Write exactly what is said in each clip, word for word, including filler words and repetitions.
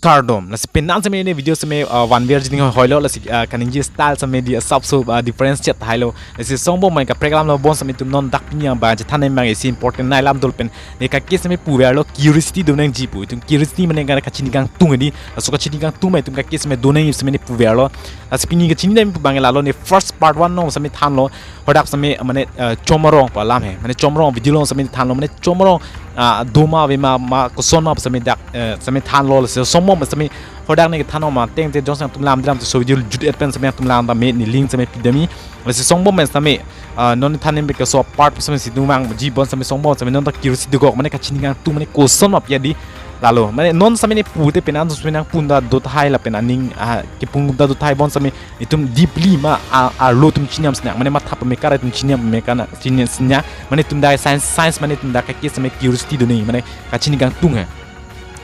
Kardom. Lasi penang seme ne video seme, uh, one way jini hoilo, lasi, uh, kaningje style seme di, uh, sap so, uh, difference chet hailo. Lasi songbom mai kaprek alam lo bon seme itum non dak pini abang chethan abang isi important nai lam dolo pen. Ne kake seme puverlo curiosity do nangji pu. Itum curiosity mane ka kachini kangtung di. Laso kachini kangtung mai itum kake seme do nang seme ne puverlo. Lasi pini kachini dam pu abang lalo ne first part one along seme thanlo. Hadak seme mane, uh, Chomorong pu alam he. Mane Chomorong video along seme thanlo. Mane Chomorong, uh, doma ave ma, ma koson ma seme dak, uh, seme thanlo. Lasi songbom seme hadak ne kethan ma teng te jongsi nangtum lam dram te so video jut et pen seme nangtum lam dam me ne link seme pidami. Lasi songbom seme, uh, non than ne ke so part seme si dumang ji bon seme songbom seme non ta curiosity gok mane kachini kangtung mane koson ma pi di lalo. Mane non seme ne pute penang seme nangpun ta do tahai lapen aning, ah, kepung ta do tahai bon seme itum deeply ma, a, arlo itum chiniam sena. Mane matha pamekar itum chiniam pamekar na chiniam sena. Mane itum da science, science mane itum da kake seme curiosity do ne. Mane kachini kangtung he.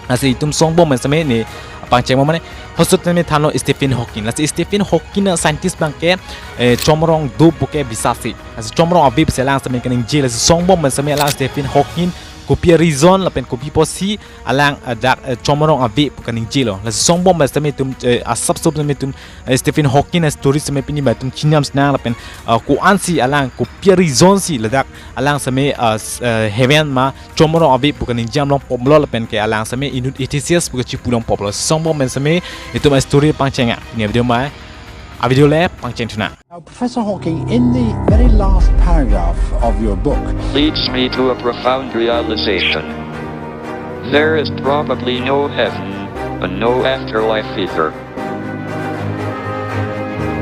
Lasi itum songbom mai seme ne pangcheng mo mane hosot seme thanlo Stephen Hawking. Lasi Stephen Hawking a scientist abang ke, eh, Chomorong do pu ke bisasi. Lasi Chomorong ave pusi alang seme kaningje. Lasi songbom mai seme alang Stephen Hawking kopi a reason lapen kopi pusi alang, eh, dak, eh, Chomorong ave pu kaningjelo. Lasi songbom mai seme itum, eh, asap sop seme itum, eh, Stephen Hawking a story seme pini ba itum chiniam sena lapen, eh, ko-ansi alang kopi a reason si ladak alang seme, eh, s-, eh, heaven ma Chomorong ave pu kaningje along poplo lapen ke alang seme inut atheists pu kachipu along poplo. Songbom mai seme itum a story pangcheng a. Ne video mai a video le pangcheng thuna. Now, Professor Hawking, in the very last paragraph of your book, leads me to a profound realization. There is probably no heaven, and no afterlife either.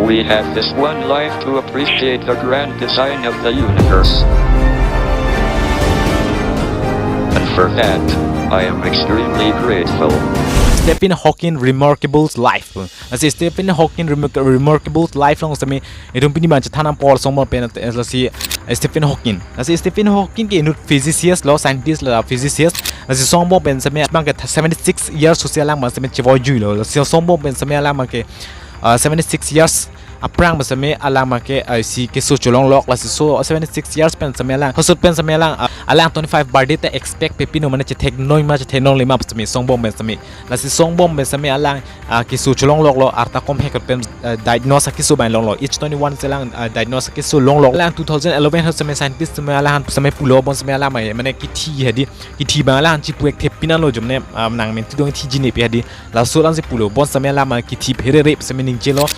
We have this one life to appreciate the grand design of the universe. And for that, I am extremely grateful. Stephen Hawking remarkable life. Lasi Stephen Hawking remark-, remarkable life along seme itum pini abang chethan apor songbom pen, eh, lasi, eh, Stephen Hawking. Lasi Stephen Hawking ke inut physicist lo, scientist lo, physicist. Lasi songbom pen seme abang ke seventy six years susi alang abang seme chevoijuilo. Lasi songbom pen seme alang abang ke, ah, seventy six years aphrang abang seme alang abang ke, ah, isi keso cholonglok. Lasi so seventy six years pen seme alang, hosot pen seme alang, ah, alang twenty five birthday ta expect pe pino mane chethek noi ma chethek nongle ma seme songbom pen seme. Lasi songbom pen seme alang, ah, keso cholongloklo, arta komhek pen, ah, diagnose keso abang longlo. Age twenty one si alang, ah, diagnose keso longlok. Alang two thousand eleven ho seme scientist seme alang seme pulo bon seme alang mai mane kithi hadi, kithi abang alang chipu ek thep pinanlo jom ne, ah, nang men tidong thiji ne pi hadi. Laso alang si pulo bon seme alang mai kithi pherere seme ningjelo.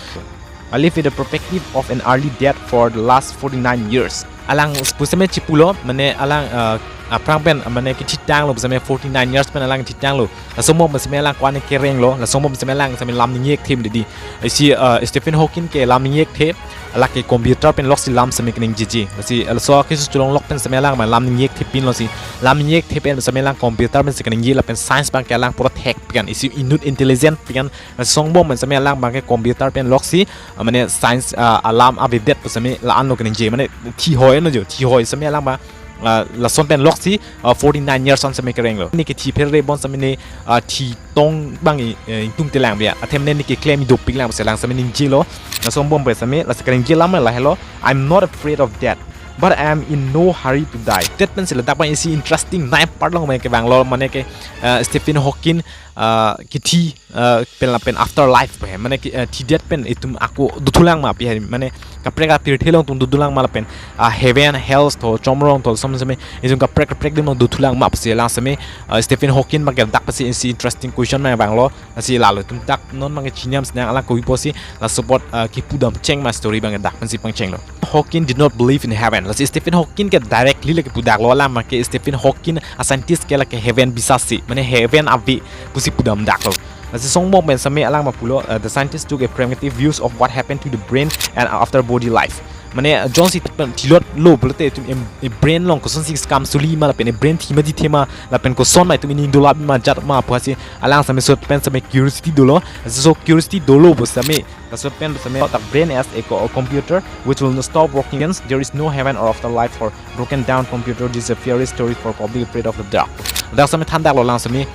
I live with the perspective of an early death for the last forty nine years. Alang pu seme chipulo, mane alang, uh, aphrang pen, mane kithitanglo, seme forty nine years pen alang thitanglo. Laso mo seme alang ko-an kerenglo, laso mo seme alang seme lam ningjekthe di. Isi, uh, Stephen Hawking ke lam ningjekthe, alang ke computer pen loksi lam seme keningjeji. Lasi, uh, laso keso cholonglok pen seme alang ma lam ningjekthe pinlo si. Lam ningjekthe pen seme alang computer pen si keningje lapen science abang ke alang pura thek pen. Isi inut intelligent pen, songbom pen seme alang abang ke computer pen loksi, ah, mane science, ah, alam avedet pu seme la-anlo keningje, mane thihoi no jo, thihoi seme alang abang, ah, lason pen loksi, ah, forty nine years an seme kerenglo. Ne kithi pherere bon seme ne, ah, thitong abang i, eh, ingtungte lang biya. Athe mane ne keklem dopik lang pu si alang seme ningjelo. Laso songbom pen seme, lasi keningje lam lahelo, "I'm not afraid of death, but I am in no hurry to die." Death pen si ladak abang isi interesting nai part along mane kevanglo, mane ke, ah, Stephen Hawking, ah, kithi, ah, pen lapen afterlife pu he. Mane ki, ah, thidet pen itum ako dothulang ma pi he. Mane kaprek apirthe along itum dothulang ma lapen, ah, heaven, hell tho, chomrong tho, som seme, itum kaprek kaprek adim along dothulang ma pusi alang seme, ah, Stephen Hawking abang ke dak pusi isi interesting question ma vanglo. Lasi lalo itum dak non abang ke chiniam sinang alang kopi pusi laso apot, ah, kipudam cheng ma story abang ke dak pensi pangchenglo. Hawking did not believe in heaven. Lasi Stephen Hawking ke directly le kipudaklo, alang abang ke Stephen Hawking a scientist ke lake heaven bisasi, mane heaven ave pusi pudamdaklo. Lasi songbom pen seme alang ma pulo, uh, the scientist took a pragmatic views of what happened to the brain and after body life. Mane, uh, jongsi pen thilotlo pulote itum em, e brain along kosonsi kam suli ma lapen e brain thi ma dithe ma lapen koson ma itum ining dolap ma jat ma pu si alang seme sot pen seme curiosity dolo. Lasi so curiosity dolo pu seme, laso pen seme, the brain as a co-, computer which will not stop working. There is no heaven or afterlife for broken down computer. This is a fairy story for public afraid of the dark. Dak seme thandaklo alang seme.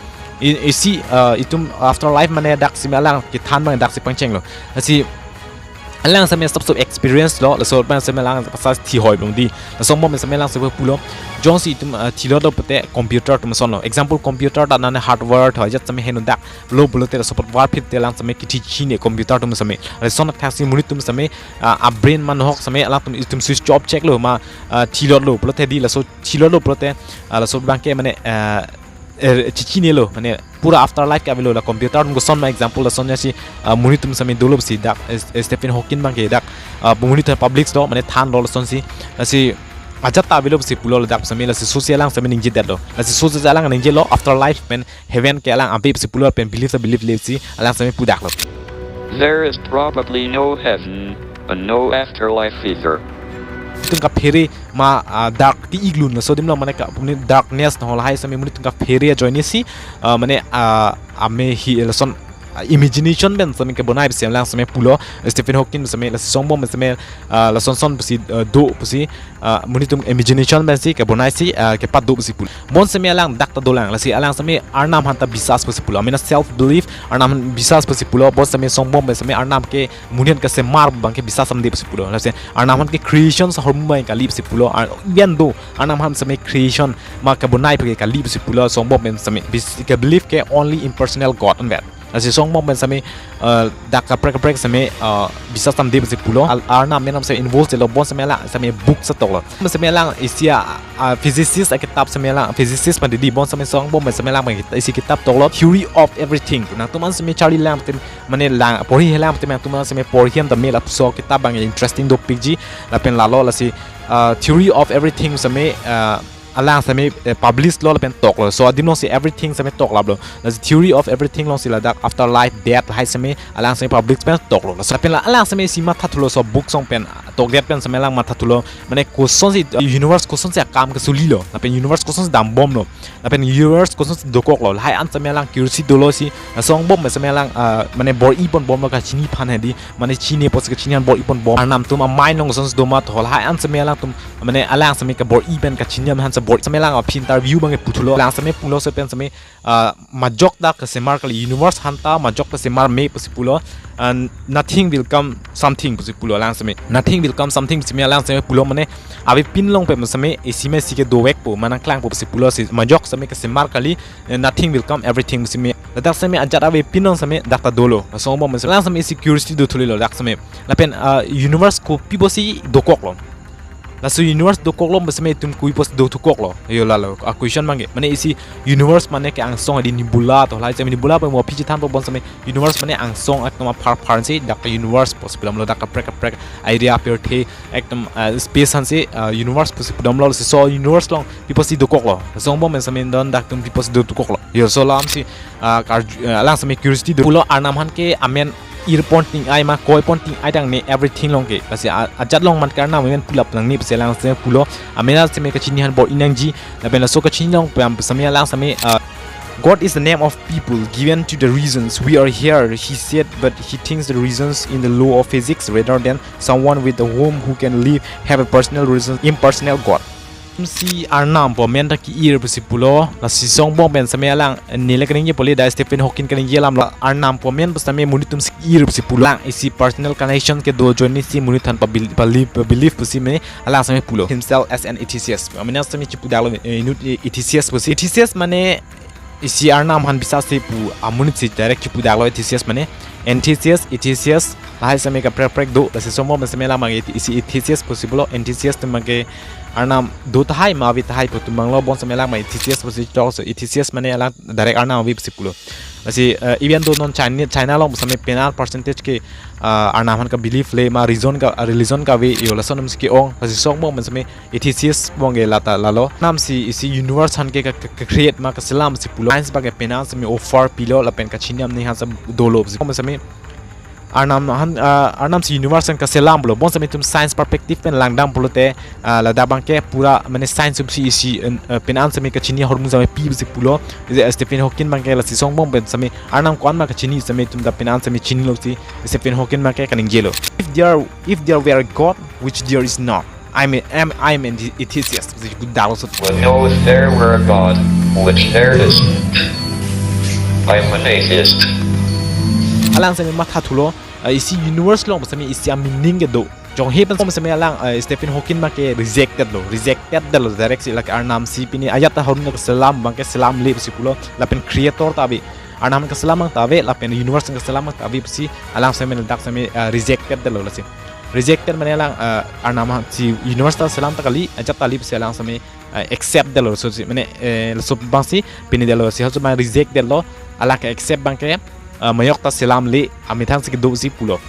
I, isi, uh, itum afterlife mane dak seme alang kethan abang dak si pangchenglo. Lasi Alang seme stop stop experience lo, laso pen seme alang pasal thi hoi bung di. Laso angbong seme alang seme pulo. Jongsi itum, ah, thilot lo pute computer atum ason lo. Example, computer ta nane hardware tho ajat seme heno dak lo pulote laso apot warphit te alang seme kithi chine computer atum seme. Lason thaksi monit atum seme, ah, a brain ma nohok seme alangtum itum switch off check lo ma, ah, thilot lo pulote di laso thilot lo pulote, ah, laso abangke mane, ah, er, chichine lo, mane pura afterlife ke avelo la computer atum koson ma example lason si, ah, monit atum seme dolo pusi dak, eh, eh, Stephen Hawking abangke dak, ah, monit atum public lo, mane than lo lasonsi, lasi ajat ta avelo pusi pulo ladak seme, lasi sosi alang seme ningje det lo. Lasi sosi alang ningje lo afterlife pen heaven ke alang ave pusi pulo pen believe ta believe le si alang seme pudak lo. There is probably no heaven, and no afterlife either. Itum kaphere ma, ah, dark ti iglun laso adim lo mane ka, puni darkness no lahai seme monit atum kaphere ajoine si, ah, mane, ah, ame hi lason, ah, imagination pen seme kebonai pusi alang seme pulo, Stephen Hawking seme, lasi angbong seme, ah, lason son pusi, ah, do pusi, ah, monit atum imagination pensi kebonai si, ah, kepado pusi pulo. Bon seme alang dak ta dolang, lasi alang seme Arnam aphan ta bisas pusi pulo. Amena self belief, Arnam bisas pusi pulo. Bon seme angbong seme Arnam ke monit atum kasemar abangke bisas samde pusi pulo. Lasi Arnam aphan ke creation ahormu abang kali pusi pulo. Ar-, even though Arnam aphan seme creation ma kebonai abangke kali pusi pulo. Angbong seme bis-, ke believe ke only impersonal God anvet. Lasi angbong seme, eh, dak kaprek kaprek seme, eh, bisas samde pusi pulo. Al-, Arnam menam seme involve lo, bon seme alang seme book sa toklo. Seme alang isi a, a physicist akitap seme alang physicist pen di, bon seme angbong seme alang isi kitap toklo, Theory of Everything. Nangtum an seme charli lang tem mane lang porhi helang tem nangtum an seme porhi hem ta me lapuson kitap abang interesting dopikji lapen lalo lasi, ah, Theory of Everything seme, ah, alang seme, eh, publish lo lapen toklo. So adim along si everything seme toklap lo. Lasi Theory of Everything along si ladak afterlife, death lahai seme alang seme publish pen toklo. Lasi lapen la alang seme isi mathathulo, so book song pen tokdet pen seme alang mathathulo. Mane kosonsi, uh, universe kosonsi akam kesolilo, lapen universe kosonsi dambomlo, lapen universe kosonsi dokoklo, lahai an seme alang curiosity dolo si, laso angbong seme alang, uh, mane bor-i ponbomlo kachini aphan hedi, mane chini apotsi kachini aphan bor-i ponbom. Arnam atum a-mind along kosonsi do ma tho, lahai an seme alangtum, mane alang seme kebor-i pen kachini aphan si bor-i seme alang aphi interview abang puthulo, alang seme pulo laso pen seme, ah, majok ta kasemar kali, universe aphan ta majok ta semar me pusi pulo, and nothing will come something pusi pulo alang seme. Nothing will come something seme alang seme pulo mane avepin along pen seme isi me isi ke dovekpo, ma nangklangpo pusi pulo, si majok seme kasemar kali, eh, nothing will come everything seme. Ladak seme ajat avepin along seme dak ta dolo. Laso angbong seme alang seme isi curiosity dothulilo dak seme. Lapen, ah, universe kopi apotsi dokoklo. Laso universe dokoklo seme itum kopi apotsi dothukoklo. Yo lalo a-question abangke. Mane isi universe mane ke angsong adi nebula tho, lahai seme nebula pen mo aphi chethanpo, bon seme universe mane angsong atum apharpharsi dak universe pusi pulo, ladak kaprek kaprek area apirthe atum, ah, space aphansi, ah, universe pusi pulo, lasi laso universe along pi apotsi dokoklo. Laso angbong seme don dak atum pi apotsi dothukoklo. Yo laso alam si, ah, karju, ah, alang seme curiosity do pulo, Arnam aphan ke amen ir pon ting-ai ma koi pon ting-ai tang ne everything along ke. Lasi a-, ajat along man ke Arnam amen pulap nangne pusi alang seme pulo. Amen seme kachini aphan bor-i nangji. Lapen laso kachini along pen seme alang seme, uh, God is the name of people given to the reasons we are here, he said, but he thinks the reasons in the law of physics rather than someone with a whom who can live, have a personal reason, impersonal God. Si Arnam pu amen ta ki-ir pusi pulo, lasi laso angbong pen seme alang neli kaningje pule da Stephen Hawking kaningje alam lo, Arnam pu amen pu seme monit atum si ir pusi pulo. Alang isi personal connection kedo ajoine si monit aphan pa bel-, pa believe, pa believe pusi me alang seme pulo himself as an atheist. Amen seme chipudaklo, eh, inut, eh, atheist pusi. Atheist mane isi Arnam aphan bisas si pu amonit si direct chipudaklo atheist mane. Antithesis, athesis, lahai seme kaprek kaprek do, lasi laso angbong seme alang abang isi athesis pusi pulo, antithesis atum abangke Arnam do tahai ma ave tahai pu atum abang lo, bon seme alang abang athesis pusi tok, so athesis mane alang direct Arnam ave pusi pulo. Lasi, eh, even though non China, China along seme penang percentage ke, ah, Arnam aphan ke believe le ma religion ke, religion ke ave yo, laso atum si ke-ong, lasi laso angbong seme athesis abangke la ta lalo. Arnam si isi universe aphan ke, ke, ke, ke create ma keselam si pulo. Science abangke penang seme offer pilo lapen kachini aning aphan si dolo si. Seme Arnam aphan, ah, Arnam si universe aphan keselam pulo. Bon seme itum science perspective pen langdam pulote, ah, ladak abangke pura mane science atum si isi, eh, penang seme kachini ahormu seme pi si pulo. Isi, eh, Stephen Hawking abangke lasi laso angbong pen seme Arnam ko-an ma kachini seme itum ta penang seme chinilo si Stephen Hawking abangke kaningjelo. If there, if there were a God, which there is not, I'm a, am, I'm an atheist. Pudak lo so. Well, no, if there were a God, which there isn't, I'm an atheist. Alang seme mathathulo, Uh, isi universe along sami isi a-meaning kedo. Jonghe pen sami alang, uh, Stephen Hawking abangke rejected lo, rejected lo direct si, lake Arnam si pini ajat ta harun keselam abangke selam le pusi pulo, lapen creator ta ave, Arnam keselam abang ta ave, lapen universe keselam abang ta ave pusi alang sami ladak sami, uh, rejected lo lasi. Rejected mane alang, uh, Arnam si universe ta selam ta kali, ajat ta le pusi alang sami, uh, accept detlo, so si mane, eh, laso abang si pini detlo, si halaso abang reject detlo, alang ke accept abangke, uh, majok ta selam le, amethang si kedo si pulo.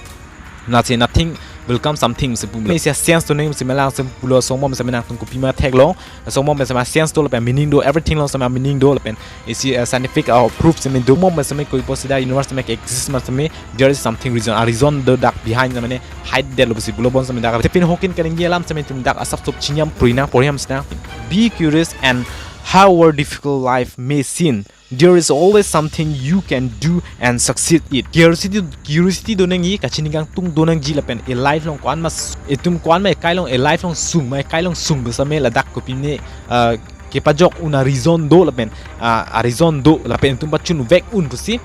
Lasi nothing will come something si pulo. Isi a-sense do nangji si alang si pulo, laso angbong sami nangtum kopima theklong, laso angbong sami a-sense do lapen meaning do, everything along sami meaning do lapen isi, uh, scientific, uh, proof sami do, angbong sami koi pusi dak universe sami exist ma sami, there is something reason, a-reason do dak behind sami ne hide detlo pusi pulo, angbong sami dak Stephen Hawking kaningje alam sami nangtum dak asap sop chini nang, puri nang, pori nang si nang. Be curious and however difficult life may seem, there is always something you can do and succeed it. Curiosity, curiosity do nangji, kachini kangtung do nangji lapen e-life along ko-an ma s-, itum ko-an ma ekai along, e-life along sung ma ekai along sung pu sami ladak kopine, uh, kepajok un a-reason do lapen, uh, a-reason do lapen itum pachunvek un pusi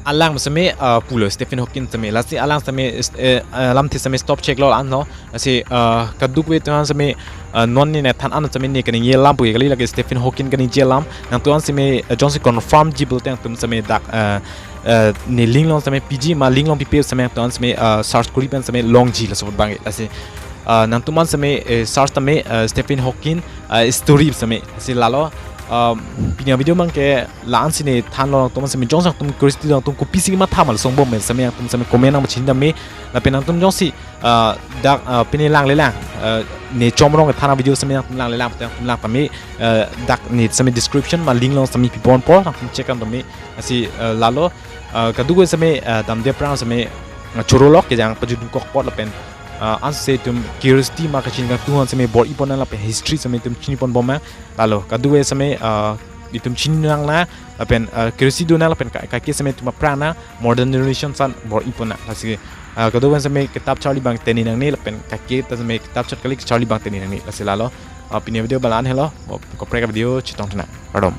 alang sami, uh, pulo Stephen Hawking sami. Lasi alang sami, eh, uh, lamthe sami stop cheklo anlo. Lasi, uh, kadokave atum sami, uh, non ne than an sami ne kaningje alam pu kali, lake Stephen Hawking kaningje alam. Nangtum sami, uh, jongsi confirm ji pulote nangtum sami dak, uh, uh, ne link along sami P G ma link along pipe sami nangtum sami, uh, search kori pen sami longji laso abang. Lasi, uh, nangtum sami, eh, search sami, uh, Stephen Hawking, uh, story sami. Lasi lalo, um, pini a-video abangke la-an si ne thanlo, nangtum sami jongsi nangtum curiosity nangtum kopisi kematha ma laso angbong sami nangtum sami comment nang pachini dam me, lapen nangtum jongsi, uh, dak, uh, pini langle lang, uh, ne Chomrong kethan a-video sami nangtum langle lang, nangtum lang tame, uh, dak ne sami description ma link along sami pipon po, nangtum check an tame. Lasi, uh, lalo, uh, kadokave sami, uh, damde aphrang sami, uh, choro lok kejang pajudun kok pot lapen, uh, ansi itum curiosity ma kachini kangtung an sami bor-i pon nang lapen history sami itum chini pon bom nang. Lalo kadokave sami, uh, itum chini nang na lapen, uh, curiosity do nang lapen ka-, kaike sami itum aphrang na modern generation san bor-i pon nang. Lasi, uh, kadokave sami kitap charli abang teni nangne lapen kaike ta sami kitap chot kali charli abang teni nangne. Lasi lalo, uh, pini a-video ba la-an helo, kaprek a-video chetong tha nang. Kardom.